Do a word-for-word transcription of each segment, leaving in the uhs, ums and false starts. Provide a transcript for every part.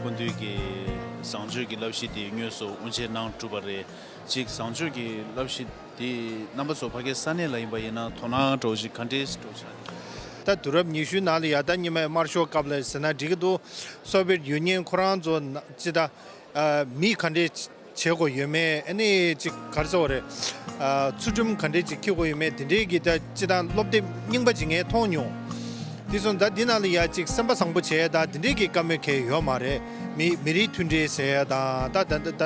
སྐུ་མདུན་གྱིས་བཟང་སྤྱོད་ཀྱི་བསླབ་གཞི་དེ་དངོས་སུ་དབུ་འབྱེད་གནང་གྲུབ་པ་རེད། གཅིག་བཟང་སྤྱོད་ཀྱི་བསླབ་གཞི་དེ་རྣམ་པ་ཚོ་ཕ་གའི་ས་གནས་ལ་ཡིན་པ་ཡིན་ན་དོ་སྣང་འདྲ་བོ་ཞིག་ག་འདྲས་འདྲ་བོ་ཞིག་ད་དུས་རབས་ཉི་ཤུའི་ནང་ལ་ཡ་ད་སྔོན་མའི་དམར་ཤོག་སྐབས་ལ་ཟེར་ན་འགྲིག་གི་འདུག་སོ་བྷི་ཡེ་ཊི་ཡུ་ནི་ཡན་ཁོ་རང་ཚོ་ན་ཅི་ད་ཨ་མི་ག་འདྲས་བྱེད་དགོས་ཡོད་མེད། ཨ་ནི་ཅིག་ག་རེ་ཟེར་དགོས་རེད། ཨ་ཚུལ་ཁྲིམས་ག་འདྲས་ཅིག་འཁྱེར་དགོས་ཡོད་མེད་དེ་འདྲས་ཀྱི་ད་སྤྱིར་བཏང་སློབ་དེབ་རྙིང་པ་ཅིག་ངས་མཐོང་མྱོང་། དེ་སོང་ད་འདི་ནང་ལ་ཡ་ཅིག་སེམས་པ་བཟང་པོ་བྱས་ད་དེ་འདྲས་ཀྱི་བཀའ་མོལ་གང་ཡང་ཡོད་མ་རེད། མི་མི་རིགས་མཐུན་སྒྲིལ་ཟེར་ཡ་དང་ད་ད་ད་ད་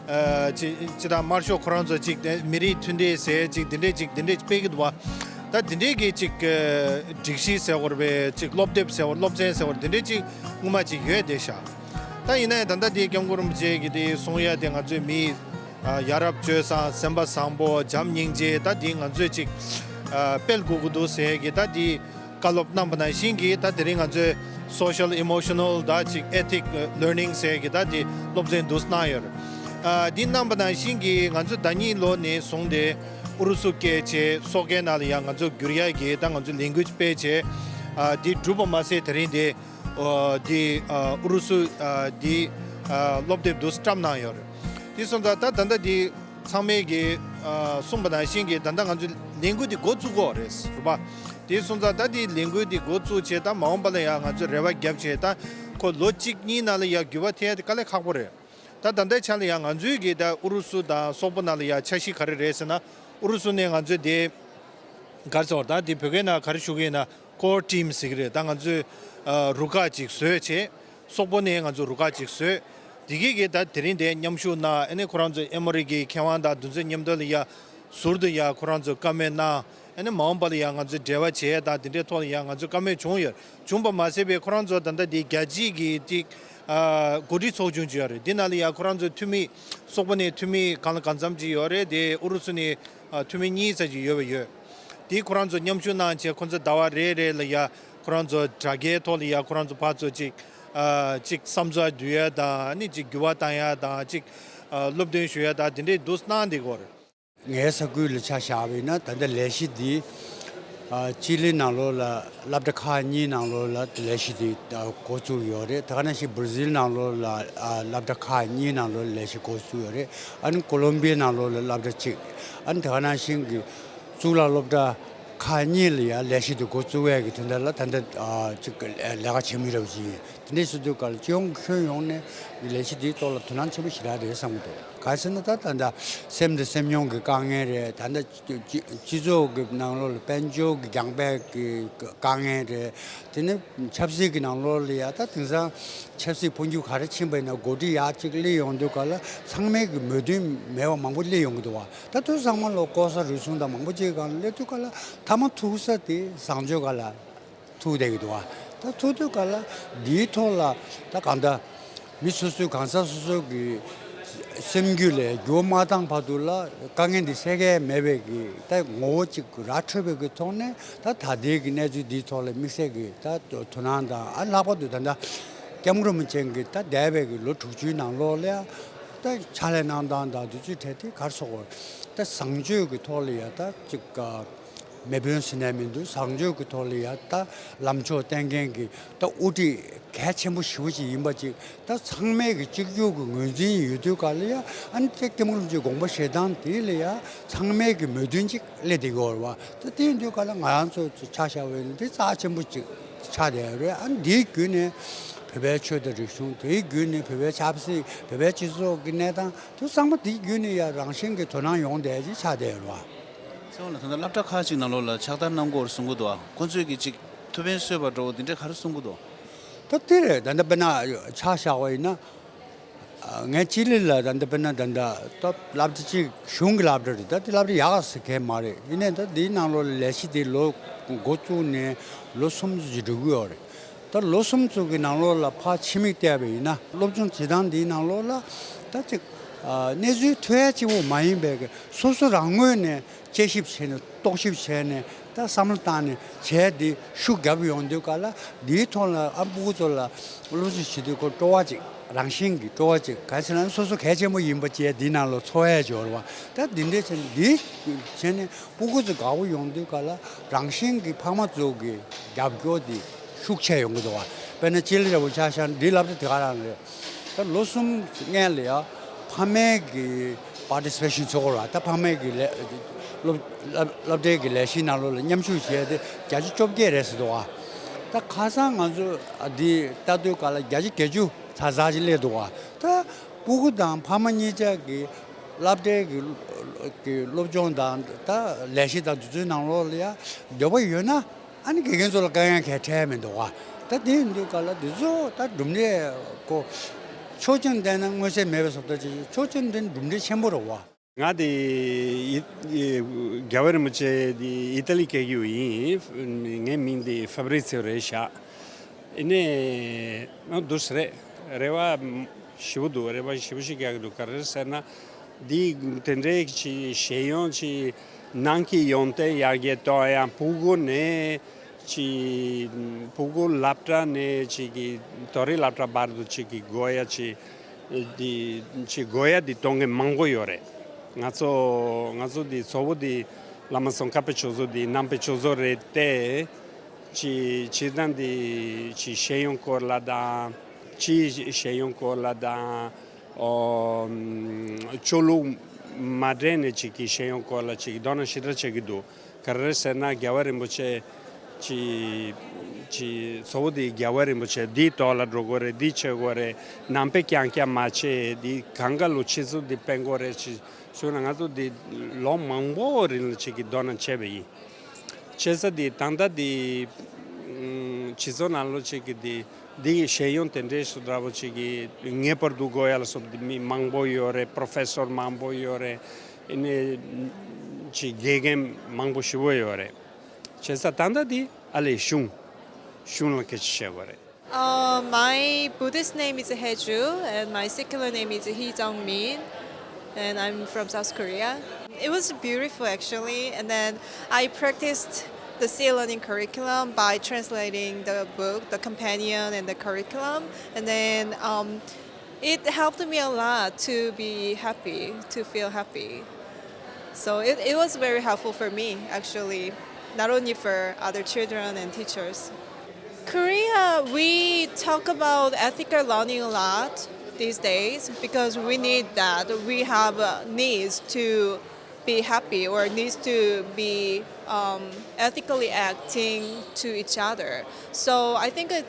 ཨ་ཅི་ཅི་ད་དམར་ཤོག་ཁོ་རང་ཚོ་ཅིག་དེ་མི་རིགས་མཐུན་སྒྲིལ་ཟེར་ཅིག་དེ་འདྲས་ཅིག་དེ་འདྲས་སྤེལ་གི་འདུག་བ། ད་དེ་འདྲས་ཀྱི་ཅིག་ཨ་སྒྲིག་གཞི་ཟེར་དགོས་རེད་པས། ཅིག་སློབ་དེབ་ཟེར་དགོས་སློབ་ཚན་ཟེར་དགོས་དེ་འདྲས་ཅིག་སྔོན་མ་ཅིག་ཡོད་བསྡད་ཤག་ད་ཡིན་ན་ཡང་ད་ལྟ་དེ་སྐྱབས་མགོན་རིན་པོ་ཆེ་གིས་དེ་གསུང་ཡ་དེ་ང་ཚོའི་མི་ཨ་ཡ་རབས་སྤྱོད་བཟང་སེམས་པ་བཟང་པོ་བྱམས་སྙིང་རྗེ་ད་དེ་ང་ཚོས་ཅིག་ཨ་སྤེལ་དགོས་ཀྱི་འདུག་ཟེར་གི་ད་དེ་བཀའ་སློབ་གནང་པ་ནང་བཞིན་གྱི་ད་དེ་རིང་ང་ཚོས་social emotional ད་ཅིག་ethic learning ཟེར་གི་ད་དེ་སློབ་ཚན་འདུག་གནང་ཡོད་རེད། ཨ་དེ་གནང་པ་ནང་བཞིན་གྱི་ང་ཚོས་ཟླ་གཉིས་ལོ་ནས་བཟུང་སྟེ་ཨུ་རུ་སུ་སྐད་བྱས་སོག་སྐད་ནང་ལ་ཡང་ང་ཚོ་བསྒྱུར་ཡ་གི་ད་ང་ཚོ་ལས་འགུལ་སྤེལ་བྱས་ཨ་དེ་གྲུབ་པ་མ་ཟད་དེ་རིང་དེ། ཨོ་འདི་ཨ་ཨུ་རུ་སུ་ཨ་འདི་ཨ་སློབ་དེབ་འདུག་བཀྲམ་གནང་ཡོད་རེད། དེ་སོང་ཙང་ད་ད་ལྟ་འདི་ཚང་མས་ཀྱི་ཨ་གསུངས་པ་ནང་བཞིན་གྱི་ད་ལྟ་ང་ཚོ་ལས་འགུལ་འདི་འགོ་བཙུགས་ཀྱི་ཡོད་རེད་རེད་པ། དེ་སོང་ཙང་ད་འདི་ལས་འགུལ་འདི་འགོ་བཙུགས་བྱས་ད་མ་འོངས་པ་ལ་ཡང་ང་ཚོ་རེ་བ་བརྒྱབ་བྱས་ད་ཁོ་ལོ་གཅིག་གཉིས་ནང་ལ་ཡང་འགྱུར་བ་ཐེབས་ཡ་དེ་དཀའ་ལས་ཁག་པོ་རེད། ད་ད་ལྟའི་ཆ་ལ་ཡང་ང་ཚོའི་གི་ད་ཨུ་རུ་སུ་དང་སོག་པོ་ནང་ལ་ཡང་འཆར་གཞི་ག་རེ་རེད་ཟེར་ན་ཨུ་རུ་སུ་ནས་ང་ཚོས་དེ་ག་རེ་ཟེར་བ་ད་དེ་བོད་སྐད་ནང་ག་རེ་ཞུ་གི་ཡིན་ན། core team ཟེར་གི་རེད། ད་ང་ཚོས་ཨ་རུ་ཁག་ཅིག་བཟོས་བྱས། སོག་པོ་ནས་ང་ཚོ་རུ་ཁག་ཅིག་བཟོས། དེ་གི་གི་ད་དེ་རིང་དེ་མཉམ་ཞུགས་གནང་ཨ་ནི་ཁོ་རང་ཚོ་ཨེ་མོ་རི་གི་མཁས་དབང་དང་དེ་ཚོའི་མཉམ་དུ་ལ་ཡ་ཟུར་དུ་ཡ་ཁོ་རང་ཚོ་བཀའ་མོལ་གནང་ཨ་ནི་མ་འོངས་པ་ལ་ཡ་ང་ཚོ་འབྲེལ་བ་བྱས་དང་དེ་འདྲའི་ཐོག་ལ་ཡ་ང་ཚོ་བཀའ་མོལ་བྱུང་ཡོད། བྱུང་པ་མ་ཟད་པའི་ཁོ་རང་ཚོ་ད་ལྟ་དེ་རྒྱལ་སྤྱིའི་གི་ཅིག་ཨ་འགོ་ཁྲིད་ཚོགས་ཆུང་ཅིག་ཡོད་རེད། དེ་ནང་ལ་ཡ་ཁོ་རང་ཚོ་འཐུས་མི་སོག་པོ་ནས་འཐུས་མི་གང་ལ་གང་འཚམ་ཅིག་ཡོད་རེད། དེ་ཨུ་རུ་སུ་ནས་ཨ་འཐུས་མི་གཉིས་ཙམ་ཅིག་ཡོད་པ་ཡོད། དེ་ཁོ་རང་ཚོ་མཉམ་ཞུགས་གནང་བྱས་ཁོ་ཚོ་ཟླ་བ་རེ་རེ་ལ་ཡ་ཁོ་རང་ཚོ་དྲ་རྒྱའི་ཐོག་ལ་ཡ་ཁོ་རང་ཚོ་ཕར་ཚུར་ཅིག་ཨ་ཅིག་བསམ་ཚུལ་བསྡུ་ཡ་དང་ཨ་ནི་ཅིག་འགྱུར་བ་བཏང་ཡ་དང་ཅིག་ཨ་སློབ་སྟོན་ཞུ་ཡ་དང་དེ་འདྲས་འདུག་གནང་བསྡད་ཀྱི་ཡོད་རེད། ངའི་ས་ཁུལ་ལ་ཆ་བཞག་པ་ཡིན་ན་ད་ལྟ་ལས་གཞི་འདི་ཨ་ཅི་ལི་ནང་ལོགས་ལ་སློབ་གྲྭ་ཁག་གཉིས་ནང་ལོགས་ལ་ལས་གཞི་འདི་ཨ་འགོ་བཙུགས་ཡོད་རེད། དེ་ག་ནང་བཞིན་སྦྲ་ཟིལ་ནང་ལོགས་ལ་ཨ་སློབ་གྲྭ་ཁག་གཉིས་ནང་ལོགས་ལ་ལས་གཞི་འགོ་བཙུགས་ཡོད་རེད། ཨ་ནི་ཀོ་ལོམ་བི་ཡ་ནང་ལོགས་ལ་སློབ་གྲྭ་གཅིག་ཨ་ནི་དེ་ག་ནང་བཞིན་གྱི་གཙུག་ལག་སློབ་གྲྭ་ཁག་གཉིས་ལ་ཡང་ལས་གཞི་འདི་འགོ་བཙུགས་ཡས་ཀྱི་དོན་དག་ལ་ད་ལྟ་ཨ་ཅིག་ལས་ཀ་བྱེད་མུས་རབས་ཅིག་ཡིན། དེ་འདྲ་ཟེར་དུས་སྐབས་ལ་སྤྱི་ཡོངས་ཁྱོན་ཡོངས་ནས་ལས་གཞི་འདིའི་ཐོག་ལ་དོ་སྣང་ཆེན་པོ་ཞེ་དྲག་རེད་བསམ་གྱི་འདུག་གང་ཟེར་ན་ད་ད་ལྟ་སེམས་དང་སེམས་མྱོང་གི་དཀའ་ངལ་རེད། ད་ལྟ་སྤྱི་སྤྱི་ཚོགས་ཀྱི་ནང་ལོགས་ལ་དཔལ་འབྱོར་གྱི་རྒྱང་ཕན་གྱི་དཀའ་ངལ་རེད། དེ་ནས་ཆབ་སྲིད་ཀྱི་ནང་ལོགས་ལ་ཡ་ད་དེང་སང་ཆབ་སྲིད་འཕོ་འགྱུར་ག་རེ་ཕྱིན་པ་ཡིན་ན་འགོ་ཁྲིད་ཡག་ཅིག་སླེབས་ཡོང་དུས་སྐབས་ལ་ཚང་མས་ཀྱི་མོས་མཐུན་མེད་པ་མང་པོ་སླེབས་ཡོང་གི་འདུག་བ། ད་དུང་ཚང་མ་ལོ་ལྐོག་ཟ་རུལ་སུངས་དང་མང་པོ་ཅིག་སྒང་ལ་སླེབས་དུས་སྐབས་ལ་མཐའ་མ་ཐུག་ས་དེ་བཟང་སྤྱོད་སྒང་ལ་ཐུག་བསྡད་ཀྱི་འདུག་བ། ད་ཐུག་དུས་སྐབས་ལ་འདིའི་ཐོག་ལ་ད་གང་ལྟར་མི་སོ་སོའི་གང་ཟག་སོ་སོ་གི་སེམས་རྒྱུད་ལ་འགྱུར་བ་མ་བཏང་བར་དུ་ལ་དཀའ་ངལ་འདི་སེལ་གྱི་མེད་པའི་གི་ད་ངོ་བོ་གཅིག་ར་འཕྲོད་པའི་གི་ཐོག་ནས་ད་ད་ལྟའི་གི་གནས་ཚུལ་འདིའི་ཐོག་ལ་དམིགས་བསལ་གི་ད་དོ་སྣང་དང་ཨ་ལྷག་པར་དུ་ད་ལྟ་སྐྱབས་མགོན་རིན་པོ་ཆེ་གི་ད་འདས་པའི་གི་ལོ་དྲུག་ཅུའི་ནང་ལོགས་ལ་ད་ཕྱག་ལས་གནང་སྟངས་དང་དུས་ཚོད་འཕྲད་དེ་གར་སོང་བར་ད་བཟང་སྤྱོད་ཀྱི་ཐོག་ལ་ཡ་ད་ཅིག་མེ་སྤུན་ཟེར་ནས་མི་འདུག་བཟང་སྤྱོད་ཀྱི་ཐོག་ལ་ཡ་ད་ལམ་ཕྱོགས་བསྟན་མཁན་གྱི་ད་དབུ་ཁྲིད་གལ་ཆེན་པོ་ཞེ་པོ་ཅིག་ཡིན་པ་ཅིག་ད་ཚང་མས་ཀྱི་གཅིག་གྱུར་གྱི་ངོས་འཛིན་ཡོད་དུས་ག་ལ་ཡ་ཨ་ནི་ཏེ་སྐྱབས་མགོན་རིན་པོ་ཆེའི་དགོངས་པ་བཞེས་སྟངས་དེ་ལ་ཡ་ཚང་མས་ཀྱི་མོས་མཐུན་ཅིག་སླེབས་བསྡད་ཀྱི་ཡོད་རེད་བ། ད་དེ་ཡིན་དུས་ག་ལ་ང་རང་ཚོ་ཆ་བཞག་པ་ཡིན་ན་དེ་རྩ་ཆེན་པོ་ཅིག་ཆགས་བསྡད་ཡོད་རེད། ཨ་ནི་དེའི་བརྒྱུད་ནས་བོད་པའི་ཆོས་དང་རིག་གཞུང་དེའི་བརྒྱུད་ནས་བོད་པའི་ཆབ་སྲིད་བོད་པའི་སྤྱི་ཚོགས་ཀྱི་གནས་སྟངས་དེ་ཚང་མ་དེའི་བརྒྱུད་ནས་ཡ་རང་བཞིན་གྱི་དོ་སྣང་ཡོང་བསྡད་ཅིག་ཆགས་བསྡད་ཡོད་རེད་བ། ཚེ་དབང་ལགས་ད་ལྟ་སློབ་གྲྭ་ཁག་ཅིག་ནང་ལོགས་ལ་ཕྱག་བསྟར་གནང་དགོས་རེད་གསུང་གི་འདུག་ཨ། ཁོ་ཚོས་ཀྱི་ཅིག་ཐུགས་ཕན་གསོས་པ་འདྲ་བོ་འདི་འདྲ་ག་རེ་གསུང་གི་འདུག་ད་དེ་རེད། ད་ལྟ་དཔེར་ན་ཆ་བཞག་པ་ཡིན་ན། ཨ་ངས་ཅི་ལི་ལ་ད་ལྟ་དཔེར་ན་ད་ལྟ་སྟོབས་སློབ་གྲྭ་གཅིག་གཞུང་གི་སློབ་གྲྭ་རེད། ད་དེ་སློབ་གྲྭ་ཡག་ཟེར་མཁན་མ་རེད། ཡིན་ནའི་ད་འདིའི་ནང་ལོགས་ལ་ལས་གཞི་དེ་ལོ་འགོ་བཙུགས་ནས་ལོ་གསུམ་ཙམ་ཅིག་འགྲོ་གི་ཡོད་རེད། ད་ལོ་གསུམ་ཙམ་གྱི་ནང་ལོགས་ལ་ཕར་ཕྱི་མིག་བལྟས་པ་ཡིན་ན་སློབ་སྦྱོང་བྱེད་སྟངས་འདིའི་ནང་ལོགས་ལ་ད་ཅིག་ཨ་གནས་ཚུལ་ཐོན་ཡ་གཅིག་པོ་མ་ཡིན་པའི་གི་སོ་སོ་རང་ངོས་ནས་དཔྱད་ཞིབ་བྱས་ནས་རྟོག་ཞིབ་བྱས་ནས་ད་བསམ་བློ་བཏང་ནས་བྱས་ཏེ་ཤུགས་རྒྱབ་ཡོང་དུས་ག་ལ་འདིའི་ཐོག་ལ་ཨ་སྤུ་གུ་ཚོ་ལ་སློབ་གསོ་བྱེད་དུས་ཁོ་སྤྲོ་བ་ཅིག་རང་བཞིན་གྱི་སྤྲོ་བ་ཅིག་ག་རེ་ཟེར་ན་སོ་སོ་གལ་ཆེན་པོ་ཡིན་པ་བཅས་འདི་ནང་ལ་ཚོར་ཡ་འབྱོར་བ། ད་འདི་འདྲས་བྱས་ནས་འདི་བྱས་ནས་སྤུ་གུ་ཚོ་དགའ་པོ་ཡོང་དུས་ག་ལ་རང་བཞིན་གྱི་ཕ་མ་ཚོ་གི་རྒྱབ་སྐྱོར་འདི་ཤུགས་ཆེ་ཡོང་གི་འདུག་བ། དཔེར་ན་ཅི་ལི་འདྲ་བོ་ཆ་བཞག་ན་འདིའི་སློབ་གྲྭ་དེ་ག་རང་རེད། ད་ལོ་གསུམ་སྔོན་ལ་ཡ་ཕ་མའི་གི་པར་ཊི་སི་པེ་ཤན་ཚོགས་ར། ད་ཕ་མའི་གི་ལས་སློབ་སློབ་སློབ་གྲྭའི་གི་ལས་གཞིའི་ནང་ལོགས་ལ་མཉམ་ཞུགས་བྱས་ཏེ་བརྒྱ་ཆ་བཅོ་བརྒྱད་རེད་ཟེར་འདུག་བ། ད་ཁ་སང་ང་ཚོ་འདི་ལྟ་དུས་ག་ལ་བརྒྱ་ཆ་བརྒྱད་ཅུ་ཚ་ཚ་ཅིག་སླེབས་འདུག་བ། ད་སྤུ་གུ་དང་ཕ་མ་གཉིས་ཆ་གི་སློབ་གྲྭའི་གི་གི་སློབ་སྦྱོང་དང་ད་ལས་གཞི་དང་དེ་ཚོའི་ནང་ལོགས་ལ་ཡ་འདོད་པ་ཡོད་ན། ཨ་ནི་དགེ་རྒན་ཚོ་ལ་དཀའ་ངལ་གང་ཡང་འཕྲད་མི་འདུག་བ། ད་དེ་ཡིན་དུས་ག་ལ་དེ་ཚོ་ད་གྲུབ་འབྲས་ཀོ་ཕྱོགས་གཅིག་ནས་བལྟས་ན་མངོན་གསལ་མེད་པའི་བཟོ་ལྟ་ཅིག་ཕྱོགས་གཅིག་ནས་བལྟས་ན་གྲུབ་འབྲས་ཆེན་པོ་རེད་བ། ང་དེ་ཡི་ཡི་རྒྱལ་བ་རིན་པོ་ཆེ་དེ་ཨི་ཏ་ལི་སྐད་རྒྱུད་ཡིན། ངའི་མིང་དེ་ཧྥ་བྷི་རི་ཚིའོ་རེད་ཤག་ཨ་ནི་ང་འདུག་སེ་རེད། རེ་བ་ཞེ་པོ་འདུག་རེ་བ་ཞེ་པོ་ཞིག་རྒྱག་གི་འདུག་ག་རེ་ཟེར་ན། འདི་དེ་འདྲའི་ཅིག་ཤེས་ཡོན་ཅིག་ནང་གི་ཡོན་ཏན་ཡར་རྒྱས་གཏོང་ཡ་ཕྲུ་གུ་ནས་ཅིག་ཕྲུ་གུ་སློབ་གྲྭ་ནས་ཅིག་གི་དོ་རིང་སློབ་གྲྭ་བར་དུ་ཅིག་གི་དགོས་ཡ་ཅིག་འདི་ཅིག་དགོས་ཡ་འདི་གཏོང་མཁན་མང་པོ་ཡོད་རེད། ང་ཚོ་ང་ཚོ་འདི་གཙོ་བོ་འདི་བླ་མ་ཙོང་ཁ་པའི་སྤྱོད་བཟོ་འདི་ནང་པའི་སྤྱོད་བཟོ་རེད་དེ། ཅིག་སྤྱིར་བཏང་འདི་ཅིག་ཤེས་ཡོན་སྐོར་ལ་དང་ཅིག་ཤེས་ཡོན་སྐོར་ལ་དང་། ཨོ། ཆོས་ལུགས་མ་འདྲེས་ནས་ཅིག་གི་ཤེས་ཡོན་སྐོར་ལ་ཅིག་དོ་སྣང་ཞེ་དྲག་བྱེད་ཀྱི་འདུག་ག་རེ་ཟེར་ན་རྒྱལ་བ་རིན་པོ་ཆེ་ཅིག་ཅིག་གཙོ་བོ་དེ་རྒྱལ་བ་རིན་པོ་ཆེ་འདིའི་ཐོག་ལ་འགྲོ་དགོས་རེད། འདི་བྱེད་དགོས་རེད། ནང་པའི་རྐྱང་རྐྱང་མ་བྱེད། འདི་གང་ག་ལོ་ཆུ་ཚོད་འདི་སྤེལ་དགོས་རེད་ཅིག་གསུངས་ན། ང་ཚོ་འདི་ལོ་མང་པོ་རིང་ལ་ཅིག་གི་དོ་སྣང་བྱས་པ་ཡིན། བྱས་ཙང་འདི་ད་ལྟ་འདི་སྤྱི་ཚོགས་ནང་ལོགས་ཅིག་གི་འདི་འདི་ཤེས་ཡོན་དེ་འདྲའི་སུ་འདྲ་བོ་ཅིག་གི་ངེས་པར་དུ་དགོས་ཡ་ལ་སོགས་པ་འདི་མི་མང་པོ་ཡོད་རེད། པོ་རོ་ཕེ་སོར་མང་པོ་ཡོད་རེད། ཨ་ནི་ཅིག་དགེ་རྒན་མང་པོ་ཞེ་པོ་ཡོད་རེད། བྱས་ཙང་ད་ལྟ་འདི་ཨ་ལས་གཞུང་གཞུང་ལ་སྐད་ཆ་བཤད་དགོས་རེད། Uh, my Buddhist name is Heju, and my secular name is Hee Jang Min, and I'm from South Korea. It was beautiful, actually, and then I practiced the C A learning curriculum by translating the book, the companion, and the curriculum, and then um, it helped me a lot to be happy, to feel happy. So it, it was very helpful for me, actually, not only for other children and teachers. Korea, we talk about ethical learning a lot these days because we need that. We have uh, needs to be happy or needs to be um, ethically acting to each other. So I think it,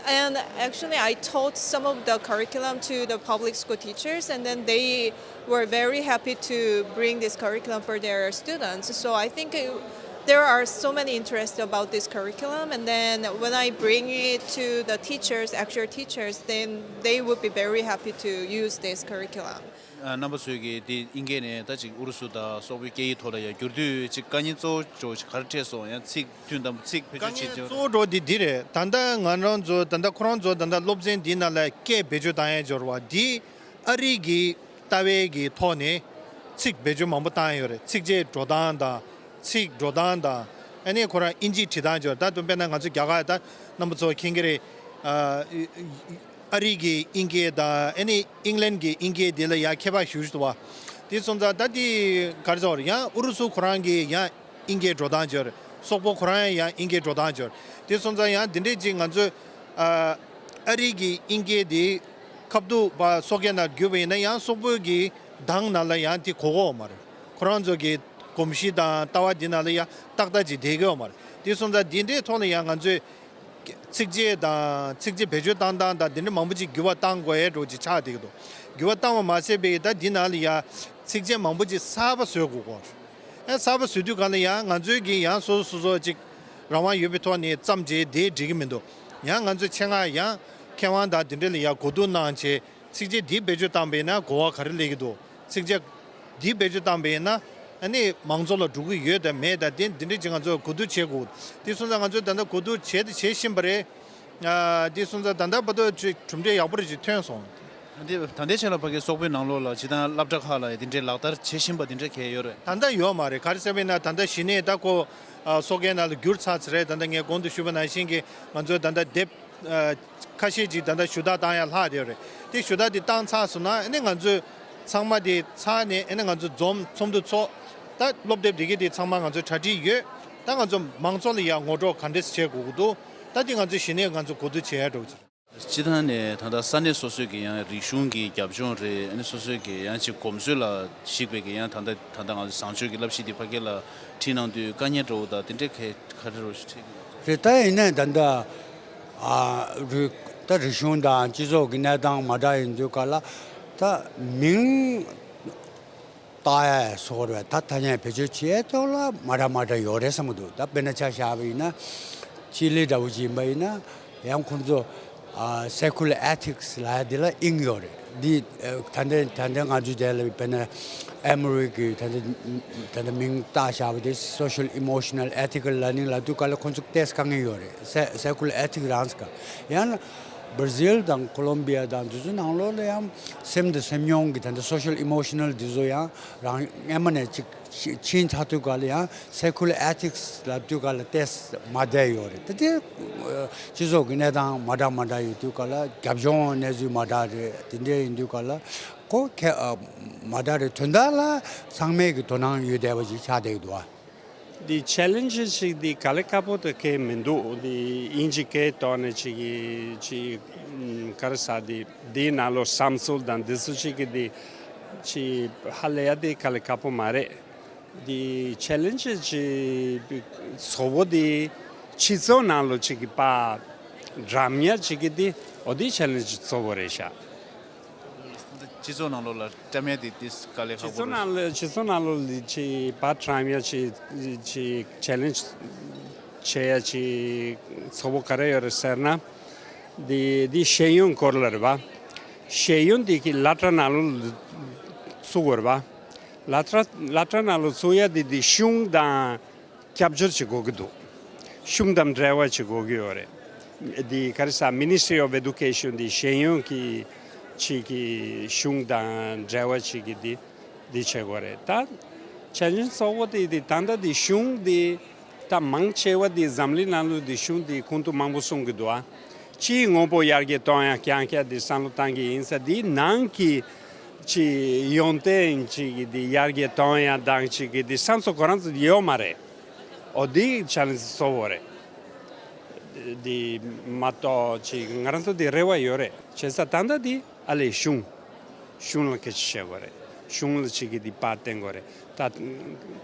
and actually, I taught some of the curriculum to the public school teachers, and then they were very happy to bring this curriculum for their students. So I think it, there are so many interests about this curriculum, and then when I bring it to the teachers, actual teachers, then they would be very happy to use this curriculum. རྣམ་པ་ཚོས་ཀྱིས་དེ་དབྱིན་སྐད་ནས་ད་ཅིག་ཨུ་རུ་སུ་དང་སོག་པོའི་སྐད་ཡིག་ཐོག་ལ་ཡང་བསྒྱུར་དུས་ཅིག་དཀའ་ངལ་གཙོ་བོ་ཅིག་ག་རེ་འཕྲད་སོང་། ཡང་ཚིག་ཐུན་དང་པོ་ཚིག་བེད་སྤྱོད་བྱེད་ཀྱི་གཙོ་བོ་འགྲོ་འདི་འདི་རེད། ད་ལྟ་ང་རང་ཚོ་ད་ལྟ་ཁོ་རང་ཚོ་ད་ལྟ་སློབ་ཚན་འདི་ནང་ལ་སྐད་བེད་སྤྱོད་བཏང་ཡས་འབྱོར་བ་འདི་ཨ་རི་གི་ལྟ་བའི་གི་ཐོག་ནས་ཚིག་བེད་སྤྱོད་མང་པོ་བཏང་ཡོད་རེད། ཚིགས་བཅད་འགྲོ་སྟངས་དང་ཚིག་འགྲོ་སྟངས་དང་། ཨ་ནི་ཁོ་རང་དབྱིན་ཇིའི་བྲིས་སྟངས་འབྱོར། ད་དུང་དཔེར་ན་ང་ཚོ་རྒྱ་གར་ད་རྣམ་པ་ཚོ་མཁྱེན་གྱི་རེད། ཨ། ཨ་རི་གི་དབྱིན་སྐད་དང་ཨ་ནི་ཨིང་ལན་གྱི་དབྱིན་སྐད་དེ་ལ་ཡང་ཁྱད་པར་ཞེ་པོ་ཅིག་འདུག་བ། དེ་སོང་ཙང་ད་དེ་ག་རེ་ཟེར་ཡང་ཨུ་རུ་སུ་ཁོ་རང་གི་ཡང་དབྱིན་སྐད་འགྲོ་སྟངས་འབྱོར། སོག་པོ་ཁོ་རང་ཡང་དབྱིན་སྐད་འགྲོ་སྟངས་འབྱོར། དེ་སོང་ཙང་ཡང་དེ་འདྲས་ཅིག་ང་ཚོས་ཨ་ཨ་རི་གི་དབྱིན་སྐད་དེ་ཁ་བསྡུ་བ་སོག་སྐད་ནང་བསྒྱུར་བ་ཡིན་ན་ཡང་སོག་པོའི་གི་གདངས་ནང་ལ་ཡང་དེ་གོ་གི་ཡོད་མ་རེད། ཁོ་རང་ཚོ་གི་གོམས་གཤིས་དང་ལྟ་བ་འདི་ནང་ལ་ཡང་ཏག་ཏག་ཅིག་བསྡད་ཀྱི་ཡོད་མ་རེད། དེ་སོང་ཙང་འདི་འདྲའི་ཐོག་ལ་ཡང་ང་ཚོས་ཚིགས་བཅད་དང་ཚིགས་བཅད་བེད་སྤྱོད་བཏང་སྟངས་དང་འདི་འདྲ་མང་པོ་ཅིག་འགྱུར་བ་བཏང་དགོས་ཡས་འདྲ་བོ་ཅིག་ཆགས་བསྡད་ཀྱི་འདུག་འགྱུར་བ་བཏང་བ་མ་ཟད་པའི་ད་འདི་ནང་ལ་ཡང་ཚིགས་བཅད་མང་པོ་ཅིག་གསར་པ་བཟོ་དགོས་ཀྱི་ཡོད་རེད། ཨ་གསར་པ་བཟོ་དུས་སྒང་ལ་ཡང་ང་ཚོའི་གི་ཡང་སོ་སོ་སོ་སོ་ཅིག་རང་དབང་ཡོད་པའི་ཐོག་ནས་བརྩམས་བྱས་དེ་འགྲིག་གི་མི་འདུག་ཡང་ང་ཚོས་ཆེད་མངགས་ཡང་མཁས་དབང་དང་དེ་འདྲ་ལ་ཡང་གོ་བསྡུར་གནང་བྱས། ཚིགས་བཅད་འདི་བེད་སྤྱོད་བཏང་པས་ན་གོ་བ་ག་རེ་སླེབས་ཀྱི་འདུག་ཚིགས་བཅད་འདི་བེད་སྤྱོད་བཏང་པས་ན་ཨ་ནི་མང་ཚོགས་ལ་འགྲོ་གི་ཡོད་དམ་མེད་དང་དེ་འདི་འདྲ་ཅིག་ང་ཚོས་གོ་བསྡུར་བྱེད་དགོས། དེ་སོང་ཙང་ང་ཚོས་ད་ལྟ་གོ་བསྡུར་བྱས་དང་བྱེད་བཞིན་པ་རེད། ཨ་དེ་སོང་ཙང་ད་ལྟ་བར་དུ་ཅིག་གྲུབ་འབྲས་ཡག་པོ་རེ་ཅིག་ཐོན་སོང་། ད་ལྟའི་ད་ལྟའི་ཆ་ལ་ཕ་གི་སོག་པོའི་ནང་ལོགས་ལ་ཇི་ལྟར་སློབ་གྲྭ་ཁག་ལ་དེ་འདྲའི་ལག་བསྟར་བྱེད་བཞིན་པ་དེ་འདྲ་གང་ཡོད་རེད། ད་ལྟ་ཡོད་མ་རེད། ག་རེ་ཟེར་བས་ན་ད་ལྟ་གཞི་ནས་ད་ཁོ་ཨ་སོག་སྐད་ནང་ལ་བསྒྱུར་ཚར་ཚར་རེད། ད་ལྟ་ངས་གོང་དུ་ཞུས་པ་ནང་བཞིན་གྱི་ང་ཚོས་ད་ལྟ་དེབ་ཨ་ཁ་ཤས་ཅིག་ད་ལྟ་ཞུ་དག་བཏང་ཡ་ལྷག་བསྡད་ཡོད་རེད། དེ་ཞུ་དག་དེ་བཏང་ཚར་སོང་ན་ཨ་ནི་ང་ཚོས་ཚང་མ་དེ་ཚར་ནས་ཨ་ནི་ང་ཚོ་འཛོམས་ཚོགས་འདུ་ཚོགས། ད་སློབ་དེབ་དེ་གའི་དེ་ཚང་མ་ང་ཚོས་གྲ་སྒྲིག་ཡོད། ད་ང་ཚོ་མང་ཚོགས་ལ་ཡ་ངོ་སྤྲོད་ག་འདྲས་བྱེད་དགོས་ཀྱི་འདུག་ད་དེ་ང་ཚོས་གཞི་ནས་ང་ཚོ་གོ་བསྡུར་བྱེད་ཡ་འགྲོ་གི་ཅིག་སྤྱི་བཏང་ནས་ད་ལྟ་ས་གནས་སོ་སོའི་གི་ཡང་རིག་གཞུང་གི་རྒྱབ་ལྗོངས་རེད། ཨ་ནི་སོ་སོའི་གི་ཡང་ཅིག་གོམས་སྲོལ་ལ་གཞིགས་པའི་གི་ཡང་ད་ལྟ་ད་ལྟ་ང་ཚོ་བཟང་སྤྱོད་ཀྱི་བསླབ་གཞི་འདི་ཕ་གི་ལ་ཁྲིད་གནང་དུས་དཀའ་ངལ་འདྲ་བོ་དང་དེ་འདྲའི་ག་ག་རེ་རོ་ཞིག་འཕྲད་ཀྱི་ཡོད། རེད། ད་ཡིན་ནའི་ད་ལྟ་ཨ་རུ་ད་རིག་གཞུང་དང་སྤྱི་ཚོགས་ཀྱི་གནས་སྟངས་མ་འདྲ་ཡིན་དུས་ག་ལ་ད་མིང་བཏགས་ཡ་སོགས་རེད། ད་ཐ་སྙད་བེད་སྤྱོད་བྱེད་ཡ་ཐོག་ལ་མ་འདྲ་མ་འདྲ་ཡོད་རེད་བསམ་གྱི་འདུག་ད་དཔེར་ན་ཆ་བཞག་པ་ཡིན་ན་ཅི་ལི་འདྲ་བོ་ཅིག་ཡིན་པ་ཡིན་ན་ཡང་ཁོང་ཚོ་ཨ་secular ethics ལབ་ཡ་འདི་ལ་དབྱིངས་ཡོད་རེད། འདི་ཨ་ད་ལྟ་ད་ལྟ་ང་ཚོའི་དེ་ལ་དཔེར་ན་ཨེ་མོ་རི་གི་ད་ལྟ་ད་ལྟ་མིང་བཏགས་བཞག་པ་དེ་social emotional ethical learning ལབ་དུས་ག་ལ་ཁོང་ཚོ་ཏོག་ཙམ་དཀའ་ངལ་ཡོད་རེད། སེ་secular ethics རང་ཟེར་ག་ཡང་ན་Brazil དང་Colombia དང་དེ་ཚོའི་ནང་ལོགས་ལ་ཡང་སེམས་དང་སེམས་མྱོང་གི་ད་ལྟ་social emotional འདི་ཚོ་ཡང་རང་སྔན་མ་ནས་ཅིག་ཕྱིན་ཚར་དུས་ག་ལ་ཡང་secular ethics ལབ་དུས་ག་ལ་ཏོག་ཙམ་མ་བསྡད་ཡོད་རེད། ད་དེ་སྤྱི་ཚོགས་ཀྱི་གནས་སྟངས་མ་འདྲ་མ་འདྲ་ཡོད་དུས་ག་ལ་རྒྱབ་ལྗོངས་གནས་ཚུལ་མ་འདྲ་རེད། དེ་འདྲ་ཡིན་དུས་ག་ལ་ཁོ་ཁེ་ཨ་མ་འདྲ་རེད། དོན་དག་ལ་ཚང་མས་ཀྱི་དོ་སྣང་ཡོད་བསྡད་པ་ཅིག་ཆགས་བསྡད་ཀྱི་འདུག་ཨ། འདི་challenge ཞིག་འདི་དཀའ་ལས་ཁག་པོ་དེ་གས་མི་འདུག་འདི་དབྱིན་ཇི་སྐད་ཐོག་ནས་ཅིག་གི་ཅིག་ག་རེ་ཟ་འདི་འདིའི་ནང་ལོགས་བསམ་ཚུལ་དང་འདི་ཚོ་ཅིག་གི་འདི་ཅིག་ཧ་ལས་ཡ་འདི་དཀའ་ལས་ཁག་པོ་མ་རེད། འདི་challenge ཅིག་གཙོ་བོ་འདི་སྤྱི་ཚོགས་ནང་ལོགས་ཅིག་གི་པ་འགྲམ་ཡ་ཅིག་གི་འདི་འོ་འདི་challenge གཙོ་བོ་རེད་ཤག་སྤྱི་ཚོགས་ནང་ལོགས་ལ་བཀྲམ་ཡ་དེ་ཏིས་དཀའ་ལས་ཁག་པོ་རེད། སྤྱི་ཚོགས་ནང་ལ་སྤྱི་ཚོགས་ནང་ལོགས་ལ་ཅིག་པར་བཀྲམ་ཡ་ཅིག་ཅིག་challenge བྱེད་ཡ་ཅིག་གཙོ་བོ་ག་རེ་ཡོད་རེད་ཟེར་ན། འདི་འདི་ཤེས་ཡོན་སྐོར་ལ་རེད་པ། ཤེས་ཡོན་འདི་གི་བསླབ་གྲྭ་ནང་ལོགས་ལ་བཙུགས་དགོས་རེད་པ། བསླབ་གྲྭ་བསླབ་གྲྭ་ནང་ལོགས་བཙུགས་ཡ་འདི་འདི་གཞུང་དང་སྐྱབས་བཅོལ་བྱེད་དགོས་ཀྱི་འདུག་གཞུང་དང་འབྲེལ་བ་བྱེད་དགོས་ཀྱི་ཡོད་རེད། འདི་ག་རེ་ཟ་Ministry of Education འདི་ཤེས་ཡོན་གྱི་ཅིག་གི་གཞུང་དང་འབྲེལ་བ་ཅིག་གི་འདི་འདི་བྱེད་དགོས་རེད། ད་challenge གཙོ་བོ་དེ་འདི་ད་ལྟ་འདི་གཞུང་འདི་ད་མང་ཆེ་བ་འདི་འཛམ་གླིང་ནང་ལོགས་འདི་གཞུང་འདི་ཁོང་ཚོ་མང་པོ་གསུང་གི་འདུག་ཨ། སྤྱིའི་དངོས་པོ་ཡར་རྒྱས་གཏོང་ཡ་རྐྱང་རྐྱང་འདི་བསམ་བློ་བཏང་གི་ཡིན་ས་འདི་ནང་གི་ཅིག་ཡོན་ཏན་ཅིག་གི་འདི་ཡར་རྒྱས་གཏོང་ཡ་དང་ཅིག་གི་འདི་བསམ་ཚུལ་ཁོ་རང་ཚོ་འདི་ཡོད་མ་རེད། འོ་འདི་challenge གཙོ་བོ་རེད། འདི་མ་གཏོགས་ཅིག་ང་རང་ཚོ་འདི་རེ་བ་ཡོད་རེད། བྱས་ཙང་ད་ལྟ་འདི་ཨ་ལས་གཞུང་གཞུང་ལ་སྐད་ཆ་བཤད་དགོས་རེད། གཞུང་ལ་ཅིག་གི་འདི་པར་བསྟན་དགོས་རེད། ད་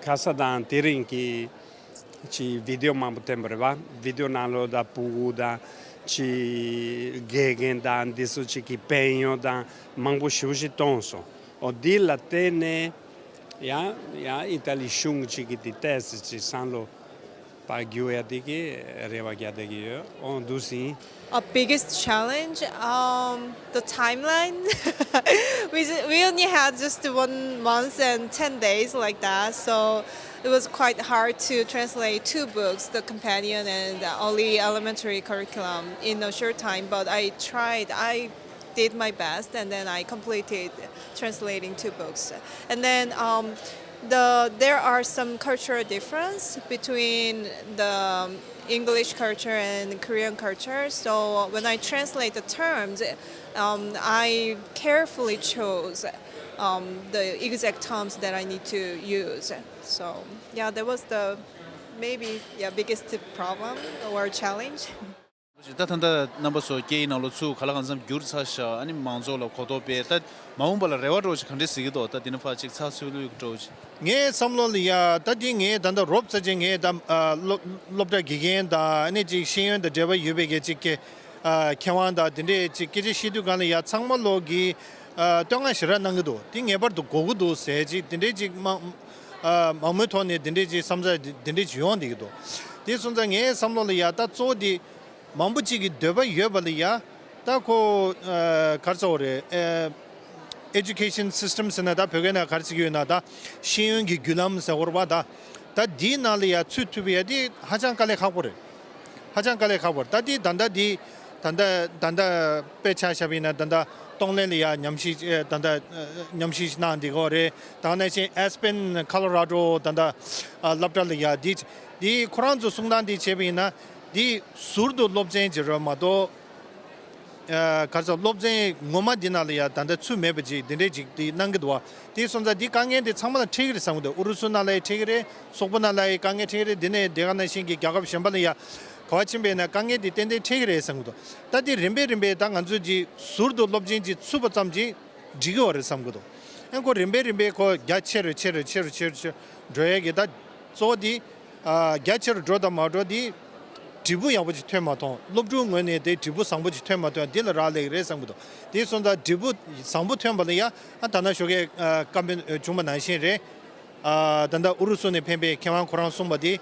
ཁ་ས་དང་དེ་རིང་གི་ཅིག་video མང་པོ་བསྟན་པ་རེད་པ། video ནང་ལོགས་ད་ཕྲུ་གུ་དང་ཅིག་དགེ་རྒན་དང་འདི་ཚོ་ཅིག་གི་ཕན་ཡོན་དང་མང་པོ་ཞེ་པོ་ཞིག་གཏོང་སོང་། འོ་འདི་ལ་བརྟེན་ནས་ཡང་ཡང་ཨི་ཏ་ལི་གཞུང་ཅིག་གི་འདི་ཏོག་ཙམ་ཅིག་བསམ་བློ་པ་རྒྱུག་ཡ་དེ་གི་རེ་བ་རྒྱག་བསྡད་ཀྱི་ཡོད། འོ་འདུག་སེ་ཡིན། A biggest challenge, um, the timeline. We ju- we only had just one month and ten days like that, so it was quite hard to translate two books, The Companion and the Early Elementary Curriculum, in a short time. But I tried. I did my best, and then I completed translating two books. And then um, the there are some cultural difference between the English culture and Korean culture. So when I translate the terms, um, I carefully chose um, the exact terms that I need to use. So yeah, that was the maybe yeah biggest problem or challenge. ད་ད་ལྟ་རྣམ་པ་ཚོ་སྐད་ཡིག་ནང་ལོགས་ཚུར་ག་ལ་གང་འཚམ་བསྒྱུར་ཚར་ཤག་ཨ་ནི་མང་ཚོགས་ལ་གོ་རྟོགས་སྤེལ། ད་མ་འོངས་པ་ལ་རེ་བ་འདྲ་བོ་ཞིག་ག་འདྲས་གཟིགས་ཀྱི་འདུག་ད་དེ་ནས་ཕར་ཅིག་ཚགས་ཚུད་ལུས་འདྲ་བོ་ཞིག་ངའི་བསམ་བློ་ལ་ཡ་ད་དེ་ངས་ད་ལྟ་རོབ་ཙམ་ཅིག་ངས་ད་ཨ་སློབ་སློབ་གྲྭ་དགེ་རྒན་དང་ཨ་ནི་ཅིག་ཤེས་ཡོན་དང་འབྲེལ་བ་ཡོད་པའི་གི་ཅིག་གི་ཨ་མཁས་དབང་དང་དེ་འདྲས་ཅིག་སྐད་ཆ་བཤད་དུས་སྒང་ལ་ཡ་ཚང་མ་ལོག་གི་ཨ་བསྟོད་བསྔགས་ཞེ་དྲག་གནང་གི་འདུག་དེ་ངེས་པར་དུ་དགོས་ཀྱི་འདུག་ཟེར་ཅིག་དེ་འདྲས་ཅིག་མང་ཨ་མང་མོས་ཐོག་ནས་དེ་འདྲས་ཅིག་བསམ་ཚུལ་དེ་འདྲས་ཅིག་ཡོང་བསྡད་ཀྱི་འདུག་དེ་སོང་ཙང་ངའི་བསམ་བློ་ལ་ཡ་ད་གཙོ་བོ་དེ། མང་པོ་ཅིག་གི་འདོད་པ་ཡོད་པ་ལ་ཡ། ད་ཁོ་ཨ་ག་རེ་ཟེར་དགོས་རེད། ཨ་education system ཟེར་ན་ད་བོད་སྐད་ནང་ག་རེ་ཟེར་གྱི་ཡོད་ན་ད་ཤེས་ཡོན་གྱི་བརྒྱུད་ལམ་ཟེར་དགོས་རེད་པ། ད་ད་འདིའི་ནང་ལ་ཡ་ཚུད་ཐུབ་པ་ཡ་དེ་ཧ་ཅང་དཀའ་ལས་ཁག་པོ་རེད། ཧ་ཅང་དཀའ་ལས་ཁག་པོ་རེད། ད་དེ་ད་ལྟ་དེ་ད་ལྟ་ད་ལྟ་དཔེ་ཆ་བཞག་པ་ཡིན་ན་ད་ལྟ་གཏོང་ལེན་ལ་ཡ་ཉམས་ཞིབ་ཨ་ད་ལྟ་ཨ་ཉམས་ཞིབ་གནང་བསྡད་ཀྱི་ཡོད་རེད། ད་ག་ནང་བཞིན་Aspen Colorado ད་ལྟ་ཨ་སློབ་གྲྭ་ལ་ཡ་དེ་དེ་ཁོ་རང་ཚོ་གསུང་སྟངས་དེ་བྱས་པ་ཡིན་ན། འདི་ཟུར་དུ་སློབ་ཚན་ཅིག་རེད་མ་གཏོགས། ཨ་ག་རེ་ཟེར་སློབ་ཚན་ངོ་མ་འདི་ནང་ལ་ཡ་ད་ལྟ་ཚུད་མེད་པ་ཅིག་འདི་འདྲས་ཅིག་འདི་གནང་གི་འདུག་བ། དེ་སོང་ཙང་འདི་དཀའ་ངལ་འདི་ཚང་མ་ལ་འཕྲད་ཀྱི་རེད་བསམ་གྱི་འདུག་ཨུ་རུ་སུ་ནང་ལ་ཡ་འཕྲད་ཀྱི་རེད། སོག་པོ་ནང་ལ་ཡ་དཀའ་ངལ་འཕྲད་ཀྱི་རེད། འདི་ནས་དེ་ག་ནང་བཞིན་གྱི་རྒྱལ་ཁབ་གཞན་པ་ལ་ཡ་ ག་པར་ཕྱིན་པ་ཡིན་ན་དཀའ་ངལ་དེ་ཏན་ཏན་འཕྲད་ཀྱི་རེད་བསམ་གྱི་འདུག་ད་དེ་རིམ་པས་རིམ་པས་ད་ང་ཚོས་ཀྱི་ཟུར་དུ་སློབ་ཆེན་ཅིག་ཚུགས་པ་ཙམ་གྱིས་འགྲིག་གི་ཡོད་རེད་བསམ་གྱི་འདུག་ཨ་ཁོ་རིམ་པས་རིམ་པས་ཁོ་རྒྱ་ཆེ་རུ་ཆེ་རུ་ཆེ་རུ་ཆེ་རུ་ཆེ་རུ་འགྲོ་ཡས་ཀྱི་ད་གཙོ་བོ་དེ་ཨ་རྒྱ་ཆེ་རུ་འགྲོ་དང་མ་འགྲོ་དེ་འབྲས་བུ་ཡག་པོ་ཅིག་ཐོན་མ་ཐོན། སློབ་ཕྲུག་ངོས་ནས་དེ་འབྲས་བུ་བཟང་པོ་ཅིག་ཐོན་མ་ཐོན་འདི་ལ་རག་ལས་ཀྱི་རེད་བསམ་གྱི་འདུག་དེ་སོང་ཙང་འབྲས་བུ་བཟང་པོ་ཐོན་པ་ལ་ཡ་ཨ་ད་ནང་ཞོགས་ཀས་ཨ་བཀའ་མོལ་བྱུང་བ་ནང་བཞིན་རེད། ཨ་ད་ལྟ་ཨུ་རུ་སུ་ནས་ཕེབས་པའི་མཁས་དབང་ཁོ་རང་གསུངས་པ་དེ།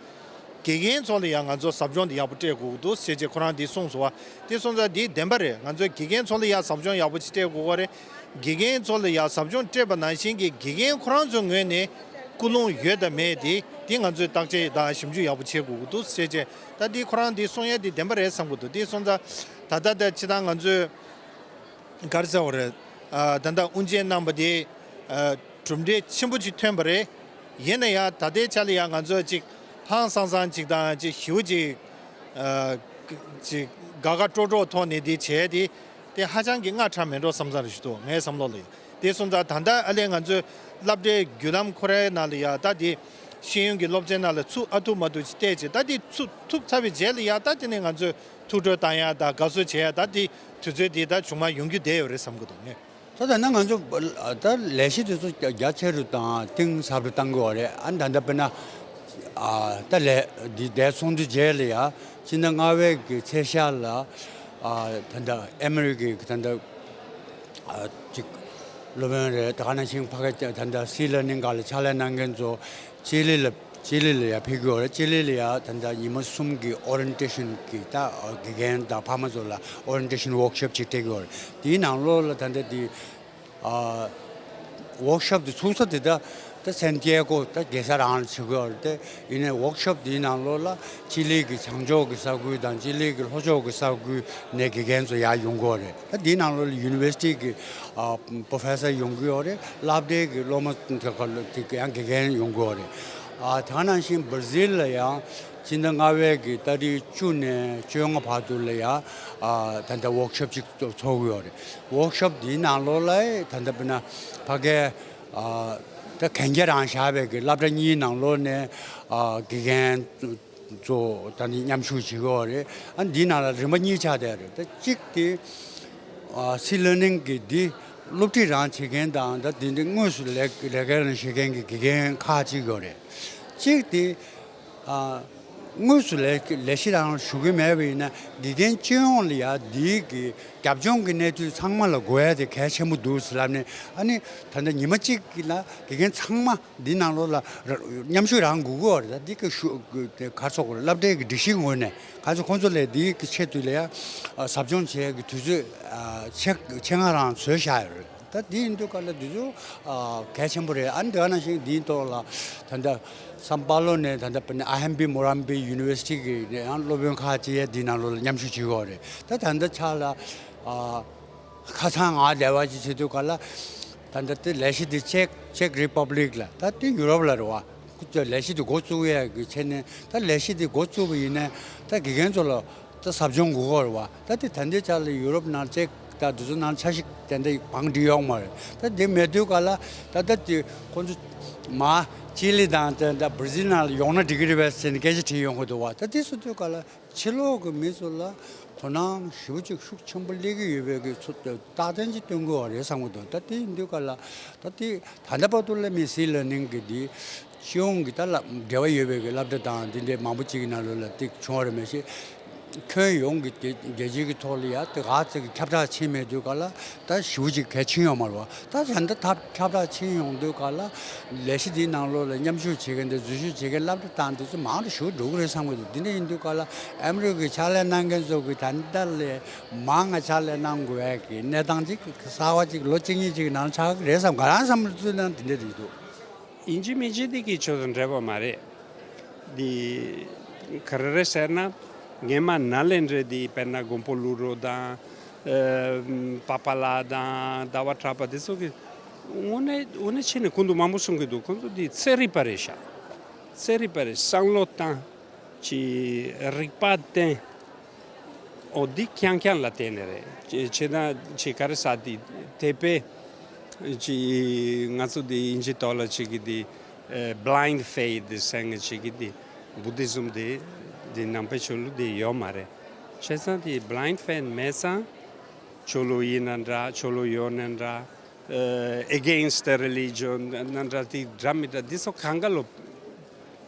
དགེ་རྒན་ཚོ་ལ་ཡང་ང་ཚོ་ཟབ་སྦྱོང་དེ་ཡག་པོ་སྤྲད་དགོས་ཀྱི་འདུག་ཟེར་བྱས་ཁོ་རང་དེ་གསུངས་སོང་བ། དེ་སོང་ཙང་དེ་བདེན་པ་རེད། ང་ཚོའི་དགེ་རྒན་ཚོ་ལ་ཡང་ཟབ་སྦྱོང་ཡག་པོ་ཅིག་སྤྲད་དགོས་ཀྱི་རེད། དགེ་རྒན་ཚོ་ལ་ཡང་ཟབ་སྦྱོང་སྤྲད་པ་ནང་བཞིན་གྱི་དགེ་རྒན་ཁོ་རང་ཚོའི་ངོས་ནས་ཀུན་སློང་ཡོད་དང་མེད་དེ་དེ་ང་ཚོས་བརྟག་དཔྱད་དང་ཞིབ་འཇུག་ཡག་པོ་བྱེད་དགོས་ཀྱི་འདུག་ཟེར་བྱས་ད་དེ་ཁོ་རང་དེ་གསུང་ཡ་དེ་བདེན་པ་རེད་བསམ་གྱི་འདུག་དེ་སོང་ཙང་ད་ལྟ་ད་སྤྱིར་བཏང་ང་ཚོའི། ག་རེ་ཟེར་བ་རེད། ཨ་ད་ལྟ་དབུ་འབྱེད་གནང་བ་དེ་ཨ་གྲུབ་འབྲས་ཆེན་པོ་ཅིག་ཐོན་པ་རེད། ཡིན་ན་ཡང་ད་ལྟའི་ཆ་ལ་ཡང་ང་ཚོ་ཅིག་ཧང་སང་སང་ཅིག་དང་ཅིག་ཞེ་པོ་ཅིག་ཨ་ཅིག་དགའ་དགའ་སྤྲོ་སྤྲོ་ཐོག་ནས་དེ་བྱས་དེ་དེ་ཧ་ཅང་གི་སྔ་དྲགས་མེད་འགྲོ་བསམ་ས་རེ་ཞིག་འདུག་ངའི་བསམ་བློ་ལ་ཡང་། དེ་སོང་ཙང་ད་ལྟ་ཨ་ལས་ང་ཚོའི་སློབ་གྲྭའི་བརྒྱུད་ལམ་ཁོ་རའི་ནང་ལ་ཡང་ད་དེ་ཤེས་ཡོན་གྱི་སློབ་ཚན་ནང་ལ་ཚུད་ཨ་ཐུབ་མ་ཐུབ་ཅིག་བལྟས་བྱས་ད་དེ་ཚུད་ཐུབ་ཚར་བའི་རྗེས་ལ་ཡང་ད་དེ་ནས་ང་ཚོས། ཐུགས་སྤྲོ་བཏང་ཡ་དང་དགའ་བསུ་བྱེད་ཡ་ད་དེ་དུས་ཚོད་དེ་ད་བྱུང་མ་ཡོང་རྒྱུ་བསྡད་ཡོད་རེད་བསམ་གྱི་འདུག་ངས། ད་ད་ནང་ང་ཚོ་ད་ལས་གཞི་དེ་ཚོ་རྒྱ་ཆེ་རུ་དང་གཏིང་ཟབ་རུ་བཏང་དགོས་པ་རེད། ཨ་ད་ལྟ་དཔེར་ན་ཨ་ད་ལས་འདི་འདས་ཚོགས་འདུ་རྗེས་ལ་ཡ་ཕྱི་ཟླ་ལྔ་པའི་གི་ཚེས་ཤར་ལ་ཨ་ད་ལྟ་ཨ་མི་རི་ཀའི་གི་ད་ལྟ་ཨ་ཅིག་སློབ་དཔོན་རེད། ད་ག་ནང་བཞིན་ཕ་གི་ད་ལྟ་སི་ལར་ནིང་སྒང་ལ་ཕྱག་ལས་གནང་མཁན་ཚོ་ཅི་ལི་ལ་ཅི་ལི་ལ་ཡ་ཕེབས་ཀྱི་ཡོད་རེད། ཅི་ལི་ལ་ཡ་ད་ལྟ་ཉི་མ་གསུམ་གྱི་ཨོ་རི་ཡེན་ཊེ་ཤན་གྱི་ད་དགེ་རྒན་དང་ཕ་མ་ཚོ་ལ་ཨོ་རི་ཡེན་ཊེ་ཤན་ཝོག་ཤོབ་ཅིག་སྤྲད་ཀྱི་ཡོད་རེད། དེའི་ནང་ལོགས་ལ་ད་ལྟ་དེ་ཨ་ཝོག་ཤོབ་དེ་ཚུགས་ས་དེ་ད་ད་སན་ཏི་ཡ་ཀོ་ད་རྒྱལ་ས་རང་ལ་བྱེད་ཀྱི་ཡོད་རེད། དེ་ཡིན་ནའི་ཝོག་ཤོབ་དེའི་ནང་ལོགས་ལ་ཅི་ལི་གི་བྱང་ཕྱོགས་ཀྱི་ས་ཁུལ་དང་ཅི་ལི་གི་ལྷོ་ཕྱོགས་ཀྱི་ས་ཁུལ་ནས་དགེ་རྒན་ཚོ་ཡར་ཡོང་གི་ཡོད་རེད། ད་དེའི་ནང་ལོགས་ལ་ཡུ་ནི་ཝར་སི་ཊི་གི་ཨ་པོ་རོ་ཕེ་སར་ཡོང་གི་ཡོད་རེད། སློབ་གྲྭའི་གི་སློབ་མ་དེ་ག་ལ་དེ་ག་ཡང་དགེ་རྒན་ཡོང་གི་ཡོད་རེད། ཨ་དེ་ག་ནང་བཞིན་བྷར་ཛིལ་ལ་ཡང་ཕྱི་ཟླ་ལྔ་པའི་གི་ཏ་རིག་བཅུ་ནས་བཅོ་ལྔ་བར་དུ་ལ་ཡང་ཨ་ད་ལྟ་ཝོག་ཤོབ་ཅིག་ཚོགས་ཀྱི་ཡོད་རེད། ཝོག་ཤོབ་དེའི་ནང་ལོགས་ལ་ད་ལྟ་དཔེར་ན་ཕ་གའི་ཨ་ད་གན་རྒྱ་རང་བཞག་པའི་གི་སློབ་གྲྭ་གཉིས་ནང་ལོགས་ནས་ཨ་དགེ་རྒན་ཚོ་ད་ནི་མཉམ་ཞུགས་བྱེད་ཀྱི་ཡོད་རེད། ཨ་འདི་ནང་ལ་རིམ་པ་གཉིས་ཆགས་བསྡད་ཡོད་རེད། ད་གཅིག་དེ་ཨ་སི་ལར་ནིང་གི་འདི་སློབ་ཁྲིད་རང་བྱེད་མཁན་དང་ད་དེ་འདི་དངོས་སུ་ལས་ལས་ཀ་རང་བྱེད་མཁན་གྱི་དགེ་རྒན་ཁག་ཅིག་ཡོད་རེད། གཅིག་དེ་ཨ་དངོས་སུ་ལས་ལས་གཞི་རང་ཞུགས་ཀྱི་མེད་པ་ཡིན་ན་དགེ་རྒན་སྤྱི་ཡོངས་ལ་ཡ་འདིའི་གི་རྒྱབ་ལྗོངས་ཀྱི་གནས་ཚུལ་ཚང་མ་ལ་གོ་ཡ་དེ་གལ་ཆེན་པོ་འདུག་ཟེར་ལབ་ནས། ཨ་ནི་ད་ལྟ་ཉི་མ་གཅིག་གི་ལ་དགེ་རྒན་ཚང་མ་འདི་ནང་ལོགས་ལ་ར་མཉམ་ཞུགས་རང་དགོས་ཀྱི་ཡོད་རེད། ད་འདི་གི་ཞུ་ག་རེ་ཟེར་དགོས་རེད། སློབ་གྲྭའི་གི་སྒྲིག་གཞིའི་ངོས་ནས་ག་ཚོད་ཁོང་ཚོ་ལས་འདི་གི་ཆེད་དུ་ལ་ཡ་ཟབ་སྦྱོང་བྱེད་ཀྱི་དུས་ཚོད་ཆེ་ཆེ་ང་རང་བཟོས་བཞག་ཡོད་རེད། ད་འདི་ཡིན་དུས་ག་ལ་འདི་ཚོ་གལ་ཆེན་པོ་རེད། ཨ་ནི་དེ་ག་ནང་བཞིན་འདིའི་ཐོག་ལ་ད་ལྟ་སམ་པ་ལོ་ནས་ད་ལྟ་ཨ་ཧམ་བི་མོ་རམ་བི་ཡུ་ནི་ཝར་སི་ཊི་གི་ཡང་སློབ་དཔོན་ཁག་ཅིག་ཡ་འདི་ནང་ལོགས་ལ་མཉམ་ཞུགས་བྱེད་ཀྱི་ཡོད་རེད། ད་ད་ལྟ་ཆ་ལ་ཨ། ཁ་སང་ང་འབྲེལ་བ་ཅིག་བྱེད་དུས་ག་ལ་ད་ལྟ་དེ་ལས་གཞི་དེ་ཅེག་ཅེག་རི་པབ་ལིག་ལ་ད་དེ་ཡུ་རོབ་ལ་རེད་བ། ཁོ་ཚོས་ལས་གཞི་དེ་འགོ་བཙུགས་ཡས་ཀྱི་ཆེད་ནས་ད་ལས་གཞི་དེ་འགོ་བཙུགས་པ་ཡིན་ནའི་ད་དགེ་རྒན་ཚོ་ལ་ད་ཟབ་སྦྱོང་དགོས་ཀྱི་རེད་བ། ད་དེ་ད་ལྟའི་ཆ་ལ་ཡུ་རོབ་ནང་ཅེག་ད་དེ་ཚོ་ནང་འཆར་གཞི་དེ་འདྲ་བང་སྒྲིག་ཡོད་མ་རེད། ད་དེ་མེད་དུས་ག་ལ་ད་ལྟ་དེ་ཁོ་ཚོ་མ་ཅི་ལི་དང་དེ་འདྲ་བྷར་ཛིལ་ནང་ལ་ཡོང་ན་འགྲིག་གི་རེད་པས་ཟེར་ནས་སྐད་ཆ་དྲིས་ཡོང་གི་འདུག་བ། ད་དེ་སོང་དུས་ག་ལ། ཕྱི་ལོགས་ཀྱི་མི་ཚོ་ལ་དོ་སྣང་ཞེ་པོ་ཅིག་ཤུགས་ཆེན་པོ་སླེབས་ཀྱི་ཡོད་པའི་གི་ཚོ་རྟགས་མཚན་ཅིག་སྟོན་གྱི་ཡོད་རེད་བསམ་གྱི་འདུག་ད་དེ་ཡིན་དུས་ག་ལ་ད་དེ་ད་ལྟ་བར་དུ་ལ་མི་སི་ལར་ནིང་གི་དེ་སྤྱི་ཡོངས་ཀྱི་ད་ལ་འབྲེལ་བ་ཡོད་པའི་གི་སློབ་གྲྭ་དང་དེ་འདྲའི་མང་པོ་ཅིག་གི་ནང་ལོགས་ལ་དེ་བྱུང་བ་རེད། མ་གཞི་ཁྱོན་ཡོངས་ཀྱི་དེ་རྒྱལ་སྤྱིའི་གི་ཐོག་ལ་ཡ་དེ་ག་ཚད་ཀྱི་ཁྱབ་བསྒྲགས་ཕྱིན་མེད་དུས་ག་ལ་ད་ཞེ་པོ་ཅིག་གལ་ཆེན་ཡོད་མ་རེད་བ། ད་ད་ལྟ་ཐབས་ཁྱབ་བསྒྲགས་ཕྱིན་ཡོང་དུས་ག་ལ་ལས་གཞི་འདིའི་ནང་ལོགས་ལ་མཉམ་ཞུགས་བྱེད་མཁན་དང་འཛུལ་ཞུགས་བྱེད་མཁན་སློབ་གྲྭ་དང་དེ་ཚོ་མང་རུ་ཞེ་པོ་འགྲོ་གི་རེད་བསམ་གྱི་འདུག་འདི་འདྲ་ཡིན་དུས་ག་ལ་ཨ་མི་རི་ཀའི་ཕྱག་ལས་གནང་མཁན་ཚོ་གི་ད་ལྟ་ལས་མང་ང་ཕྱག་ལས་གནང་དགོས་ཡ་གི་གནས་སྟངས་ཅིག་གསར་བ་ཅིག་ལོ་གཅིག་གཉིས་ཅིག་གི་ནང་ཆགས་ཀྱི་རེད་བསམ། ང་རང་བསམ་བློ་བཏང་ན་འདི་འདྲ་རེད་འདུག་ཡིན་གཅིག་མིན་གཅིག་འདི་གི་ཆོས་དང་འབྲེལ་བ་མ་རེད། འདི་ག་རེ་རེད་ཟེར་ན། སྔན་མ་ནཱ་ལེནྡྲའི་འདི་དཔེར་ན་མགོན་པོ་ཀླུ་སྒྲུབ་དང་། ཨ་པ་པ་ལ་དང་ཟླ་བ་གྲགས་པ་འདི་ཚོ་གི་དངོས་གནས་དངོས་གནས་བྱས་ནས་ཁོང་ཚོ་མང་པོ་གསུང་གི་འདུག་ཁོང་ཚོ་འདི་ཚན་རིག་པ་རེད་ཤག་ཚན་རིག་པ་རེད། བསམ་བློ་བཏང་། ཅི་རིག་པ་བསྟེན། ཨོ་འདི་རྐྱང་རྐྱང་ལ་བརྟེན་ནས་རེད། ཅེ་ཅེ་ན་ཅེ་ག་རེ་ཟ་འདི་དེ་པས་ཅི་ང་ཚོ་འདི་ཨིན་ཇི་ཐོག་ལ་ཅིག་གི་འདི་ཨེ་blind faith ཟེར་མཁན་ཅིག་གི་འདི་Buddhism འདི་ འདི་ནང་པའི་ཆོས་ལུགས་འདི་ཡོད་མ་རེད། བྱས་ཙང་དེ་blind faith མེད་ཙང་། ཆོས་ལུགས་ཡིན་ན་འདྲ། ཆོས་ལུགས་ཡོད་ན་འདྲ། ཨ། against the religion ན་འདྲ། དེ་འདྲ་མི་འདྲ། འདི་ཚོ་གང་ག་ལོ་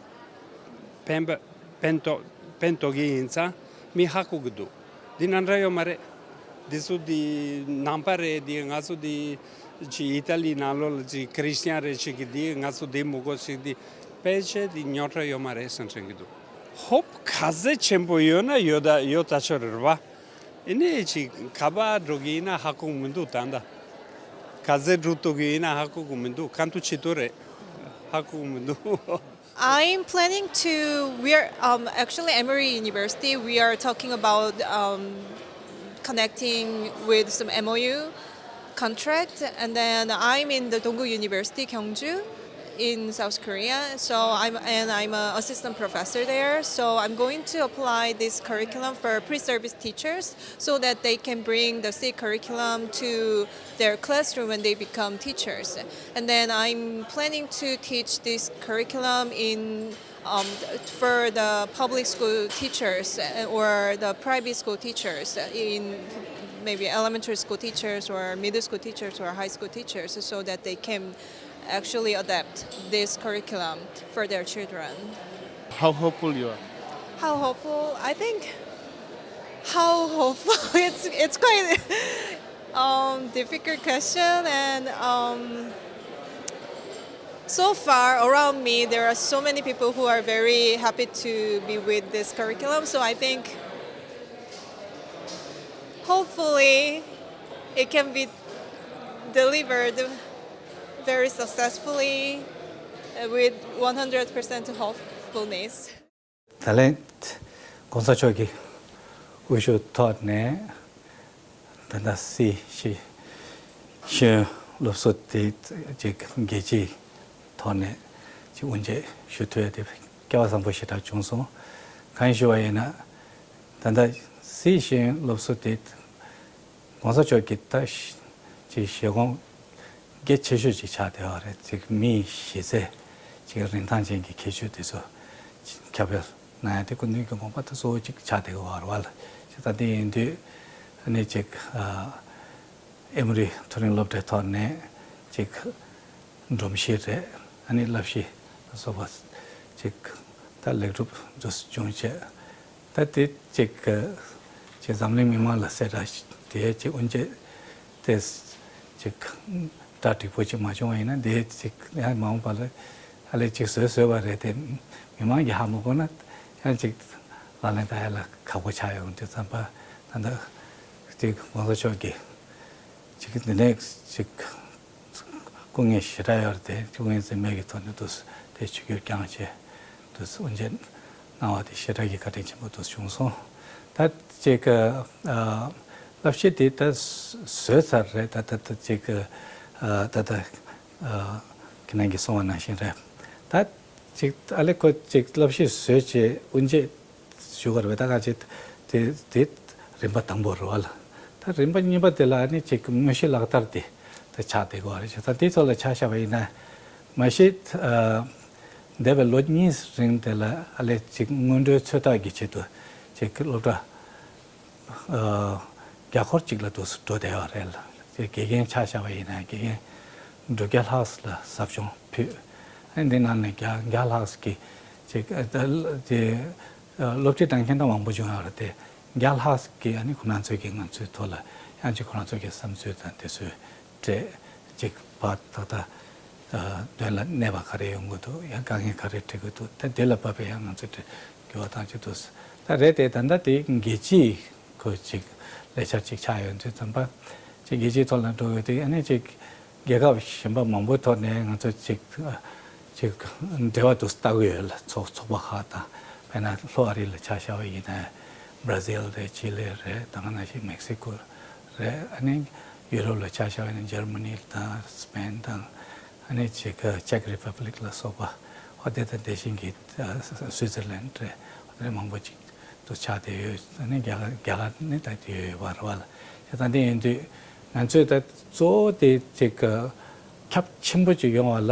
ཕན་པ་ཕན་ཐོགས་ཕན་ཐོགས་ཀྱི་ཡིན་ཙང་མི་ཧ་གོ་གི་འདུག་འདི་ན་འདྲ་ཡོད་མ་རེད། འདི་ཚོ་འདི་ནང་པ་རེད། འདི་ང་ཚོ་འདི་ཅི་ཨི་ཏ་ལི་ནང་ལོགས་ལ་ཅི་ཁྲིས་ཅན་རེད་ཅིག་གི། འདི་ང་ཚོ་འདི་མི་དགོས་ཅིག་འདི་ཕལ་ཆེར་འདི་རྙོག་དྲ་ཡོད་མ་རེད་བསམ་དྲན་གི་འདུག་ཧོབ་ཁ་ཟས་ཆེན་པོ་ཡོད་ན་ཡོད་ད་ཡོད་ད་ཆོག་རེད་བ། ཨེ་ནས་ཅིག་ག་པར་འགྲོ་གི་ཡིན་ན་ཧ་གོ་གི་མི་འདུག་ད་ལྟ་ཁ་ཟས་འགྲོ་ཐུབ་གི་ཡིན་ན་ཧ་གོ་གི་མི་འདུག་གང་དུ་ཕྱིན་ཐུབ་རེད། ཧ་གོ་གི་མི་འདུག I'm planning to, we're, um, actually, Emory University, we are talking about, um, connecting with some M O U contract, and then I'm in the Donggu University, Gyeongju, in South Korea. So I'm, and I'm an assistant professor there. So I'm going to apply this curriculum for pre-service teachers so that they can bring the Sikh curriculum to their classroom when they become teachers. And then I'm planning to teach this curriculum in, um, for the public school teachers, uh, or the private school teachers, uh, in maybe elementary school teachers or middle school teachers or high school teachers, so that they can actually adapt this curriculum for their children. How hopeful you are? How hopeful? I think how hopeful? It's, it's quite, um, difficult question, and, um, so far around me there are so many people who are very happy to be with this curriculum. So I think hopefully it can be delivered very successfully, uh, with one hundred percent hopefulness. ད་ལན་༸གོང་ས་མཆོག་གི་དབུ་བཞུགས་ཐོག་ནས་ད་ལྟ་སི་ཤེས་ཤེས་ཡོན་སློབ་གསོ་དེ་ཅིག་རྒྱལ་སྤྱིའི་ཐོག་ནས་ཅིག་དབུ་འབྱེད་ཞུ་ཐུབ་ཡ་དེ་སྐལ་བ་བཟང་པོ་ཞེ་དྲག་བྱུང་སོང་། གང་ཞུ་བ་ཡིན་ན། ད་ལྟ་སི་ཤེས་ཡོན་སློབ་གསོ་དེ་༸གོང་ས་མཆོག་གི་ད་ཅིག་བཞེད་དགོངས་གལ་ཆེ་ཤོས་ཅིག་ཆགས་བསྡད་པ་རེད། ཅིག་མིའི་གཞི་རྩའི་ཅིག་རིན་ཐང་ཅན་གྱི་ཁྱད་ཆོས་དེ་ཚོ་ཁྱབ་སྤེལ་གནང་ཡ་དེ་སྐུ་མདུན་གྱི་དགོངས་པ་ད་གཙོ་བོ་ཅིག་ཆགས་བསྡད་ཀྱི་ཡོད་རེད་བ་ལ། ཅིག་ད་དེ་ཡིན་དུས་ཨ་ནི་ཅིག་ཨ་ཨེ་མོ་རི་མཐོ་རིམ་སློབ་གྲྭའི་ཐོག་ནས་ཅིག་སྒྲོམ་གཞི་རེད། ཨ་ནི་བསླབ་གཞི་ལ་སོགས་པ་ཅིག་ད་ལེགས་གྲུབ་འདུག་བྱུང་བྱས། ད་དེ་ཅིག་ཅིག་འཛམ་གླིང་མི་མང་ལ་གསལ་བསྒྲགས་དེ་ཅིག་དབུ་འབྱེད་དེ་ཅིག་གྲ་འགྲིག་པོ་ཅིག་མ་བྱུང་བ་ཡིན་ན། དེ་ཅིག་ཡང་མ་འོངས་པ་ལ་ཨ་ལས་ཅིག་བཟོས་བཟོས་པ་རེད་དེ། མི་མང་གིས་ཧ་མ་གོ་ན་ཡང་ཅིག་ལག་ལེན་བསྟར་ཡ་ལ་ཁག་པོ་ཆགས་ཡོང་དུས་ཙམ་པ། ད་ལྟ་དེ་༸གོང་ས་མཆོག་གིས་ཅིག་འདི་ནས་ཅིག་སྐུ་ངལ་ཞེ་དྲག་ཡོད་རེད་དེ། སྐུ་ངལ་འཛེམས་མེད་ཀྱི་ཐོག་ནས་འདུག་དེ་ཆིབས་བསྒྱུར་བསྐྱངས་བྱས་འདུག་དབུ་འབྱེད་གནང་བ་དེ་ཞེ་དྲག་གི་བཀའ་དྲིན་ཆེན་པོ་འདུག་བྱུང་སོང་། ད་ཅིག་ཨ་བསླབ་གཞི་དེ་ད་བཟོས་ཚར་རེད། ད་ད་ད་ཅིག་ཨ་ད་ད་ཨ་ཁྱེད་རང་གིས་གསུངས་པ་ནང་བཞིན་རེད། ད་ཅིག་ཨ་ལས་ཁོ་ཅིག་བསླབ་གཞི་བཟོས་བྱས་དབུ་འབྱེད་ཞུ་དགོས་རེད་པས། ད་ག་ཅིག་དེ་དེ་རིམ་པ་དང་པོ་རེད་བ་ལ། ད་རིམ་པ་གཉིས་པ་དེ་ལ་ཨ་ནི་ཅིག་དངོས་གཞི་ལག་བསྟར་དེ་ད་ཆགས་བསྡད་དགོས་རེད། ད་དེ་ཚོ་ལ་ཆ་བཞག་པ་ཡིན་ན། མ་གཞི་ཨ་འདས་པའི་ལོ་གཉིས་རིང་དེ་ལ་ཨ་ལས་ཅིག་སྔོན་འགྲོའི་ཚོད་ལྟ་གི་ཆེད་དུ་ཅིག་སློབ་གྲྭ་ཨ་རྒྱ་ཁོར་གཅིག་ལ་འདུག་འགྲོ་བསྡད་ཡོད་རེད་ལ། དེ་དགེ་རྒན་ཆ་བཞག་པ་ཡིན་ན་དགེ་རྒན་དྲུག་བརྒྱ་ལྷག་ལ་ཟབ་སྦྱོང་ཕུལ། ཨ་འདི་ནང་ནས་བརྒྱ་བརྒྱ་ལྷག་གིས་ཅིག་ཨ་ད་དེ་ཨ་སློབ་ཁྲིད་གཏོང་མཁན་ད་མང་པོ་བྱུང་ཡོད་རེད་དེ། བརྒྱ་ལྷག་གིས་ཨ་ནི་ཁོ་རང་ཚོའི་གི་ང་ཚོའི་ཐོག་ལ་ཡང་ཅིག་ཁོ་རང་ཚོའི་གི་བསམ་ཚུལ་དང་དེ་ཚོའི་སྤྲད། ཅིག་ཕར་ད་ལྟ་ཨ་དོན་ལ་གནས་པ་ག་རེ་ཡོང་གི་འདུག་ཡང་དཀའ་ངལ་ག་རེ་འཕྲད་ཀྱི་འདུག་ད་དེ་ལ་བབས་པའི་ཡང་ང་ཚོས་འགྱུར་བ་གཏོང་གི་འདུག་ད་རེད་དེ། ད་ལྟ་དེ་རྒྱལ་སྤྱིའི་ཁོ་ཅིག་ལས་འཆར་ཅིག་ཆགས་ཡོང་དུས་ཙམ་པ་ཅིག་རྒྱལ་སྤྱིའི་ཐོག་ལ་འགྲོ་ཡོད་དུས། ཨ་ནི་ཅིག་རྒྱལ་ཁབ་གཞན་པ་མང་པོའི་ཐོག་ནས་ང་ཚོ་ཅིག་ཅིག་འབྲེལ་བ་དུ་ལྟ་གི་ཡོད་ལ། ཚོགས་ཚོགས་པ་ཁག་དང་། དཔེར་ན་ལྷོ་ཨ་རི་ལ་ཆ་བཞག་པ་ཡིན་ན་བྷ་ར་ཟིལ་རེད། ཅི་ལི་རེད། ད་ག་ནང་བཞིན་མེག་སི་ཀོ་རེད། ཨ་ནི་ཡུ་རོབ་ལ་ཆ་བཞག་པ་ཡིན་ན་འཇར་མ་ནི་དང་སི་པེན་དང་། ཨ་ནི་ཅིག་ཅེག་རི་པབ་ལིག་ལ་སོགས་པ། ཨོ་དེ་དང་དེ་བཞིན་གྱི་སུའི་ཙར་ལན་རེད། ཨོ་དེ་མང་པོ་ཅིག་ཏུ་ཆགས་བསྡད་ཡོད། ཨ་ནི་རྒྱ་གར་རྒྱ་གར་ནི་ད་དེ་ཡོད་ཡོད་པ་རེད་བ་ལ། ད་དེ་ཡིན་དུས་ང་ཚོས་ད་གཙོ་བོ་དེ་ཅིག་ཁྱབ་ཆེན་པོ་ཅིག་ཡོང་བ་ལ་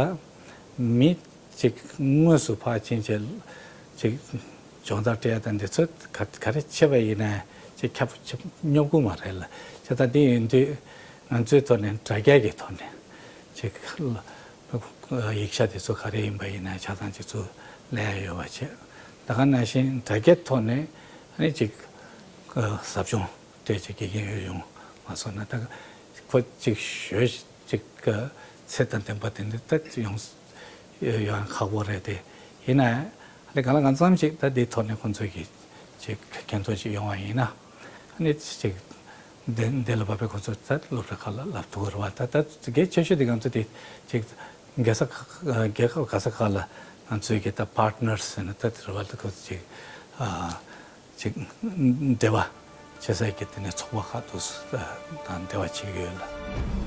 མི་ཅིག་དངོས་སུ་ཕར་ཕྱིན་བྱས་ཅིག་ སྦྱོང་བརྡར་སྤྲད་ཡ་དང་འདི་ཚོ་ག་ག་རེ་བྱས་པ་ཡིན་ན་ཅིག་ཁྱབ་ཁྱབ་སྙོབ་གི་མ་རེད་ལ། བྱས་ཙང་འདི་ཡིན་དུས་ང་ཚོའི་ཐོག་ནས་དྲ་རྒྱ་གི་ཐོག་ནས་ཅིག་ཡིག་ཆ་དེ་ཚོ་ག་རེ་ཡིན་པ་ཡིན་ན་ཆ་ཚང་ཅིག་ཚུར་ལེན་ཡ་ཡོད་པ་བྱས། ད་ག་ནང་བཞིན་དྲ་རྒྱའི་ཐོག་ནས་ཨ་ནི་ཅིག་ཟབ་སྦྱོང་སྤྲད་ཅིག་དགེ་རྒན་ཡོད་ཡོང་མ་སོང་ན་ད་ཁོ་ཅིག་ཞོལ་ཅིག་ཚད་དང་ལྡན་པ་དེ་འདྲ་ད་ཡོང་ཡོང་ཁག་པོ་རེད་དེ། ཡིན་ན་ཡང་ཨ་ནི་གང་ལ་གང་འཚམ་ཅིག་ད་འདིའི་ཐོག་ནས་ཁོང་ཚོས་ཀྱི་ཅིག་མཁྱེན་རྟོགས་ཅིག་ཡོང་བ་ཡིན་ན་ཨ་ནི་ཅིག་འདི་འདི་ལ་བབས་པའི་ཁོང་ཚོ་ད་སློབ་གྲྭ་ཁག་ལ་ལབ་ཐུབ་ཀྱི་རེད་བ། ད་ད་གལ་ཆེ་ཤོས་དེ་ང་ཚོ་དེ་ཅིག་རྒྱལ་ས་ཁག་རྒྱལ་ཁབ་ག་ས་ག་ལ་ང་ཚོའི་གི་ད་པར་ཊི་ནར་ཟེར་ན་ད་དེ་རེད་བ། ད་ཁོ་ཅིག་ཨ། ཅིག་འབྲེལ་བ་བྱེད་སའི་གི་དེ་ནས་ཚོགས་པ་ཁག་ཏུ་དང་འབྲེལ་བ་བྱེད་ཀྱི་ཡོད་ལ།